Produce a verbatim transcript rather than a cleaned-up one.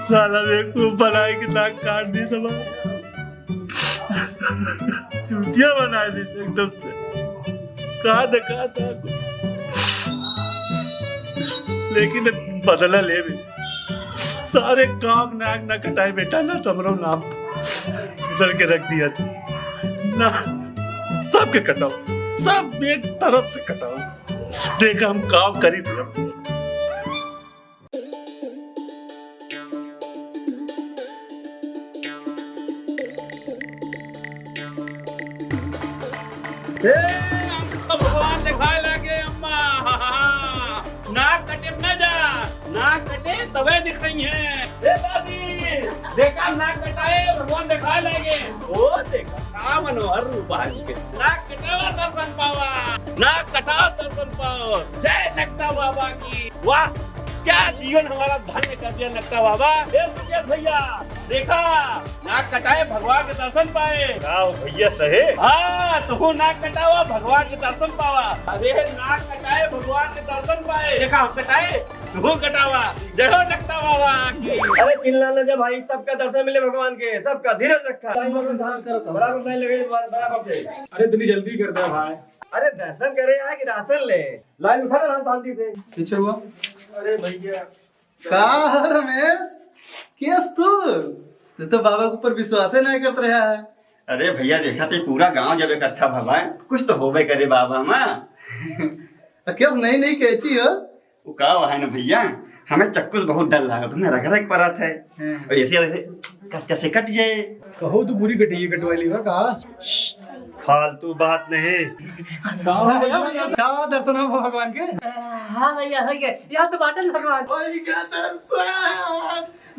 साला बेवकूफ बनाए के नाक काट दी सब। चूतिया बनाए दी एकदम से। कहा था, कहा था कुछ। लेकिन बदला ले भी। सारे काग नाक ना कटाए बेटा, ना तमरो नाम बदल के रख दिया तू। ना, सबके कटाओ, सब एक तरफ से कटाओ। देखा हम काम करी थे। ए, अम्मा, भगवान देखाए लागे, अम्मा। नाक कटे न जा, नाक कटे तबे दिखाई है। ए दादी, देखा नाक कटाए, भगवान देखाए लागे। ओ देखा, का मनोहर रूप आ इनके। नाक कटावा दर्शन पावा, नाक कटावा दर्शन पावा। जय नकटा बाबा की। वाह, क्या जीवन हमारा धन्य कर दिया नकटा बाबा। ए सुकेश भैया, देखा, नाक कटाए भगवान के दर्शन पाए। का हो भैया सही? हाँ, तू नाक कटावा भगवान के दर्शन पावा। अरे नाक कटाए भगवान के दर्शन पाए। देखा हम कटाए, तू कटावा। जय हो नकटा बाबा की। अरे चिल्ला ना जा भाई, सबका दर्शन मिले भगवान के, सबका धीरज रखा। बराबर नहीं लगे, बराबर से। अरे इतनी जल्दी कर दे भाई। अरे दर्शन करे आए कि राशन ले? लाइन में खड़ा रहा शांति से। पीछे हुआ। अरे भैया। का हो रमेश? केस तू? तू तो बाबा के ऊपर विश्वासे नहीं करत रहा है। अरे भैया, देखा ते पूरा गांव जब इकट्ठा भवा है, कुछ तो होबे करे बाबा में। आ, केस नई नई कैची हो? वो का है ना भैया, हमें चक्कू से बहुत डर लागत, हमें रग रग परत है। हाँ। और ऐसे, ऐसे कच्चा से कट जाए। कहो तो पूरी कटिए कटवा ली बा, कहा? फालतू बात नहीं। का दर्शन हो भगवान के? हाँ भैया, हो गया। यहाँ तो बाटन भगवान। वही का दर्शन।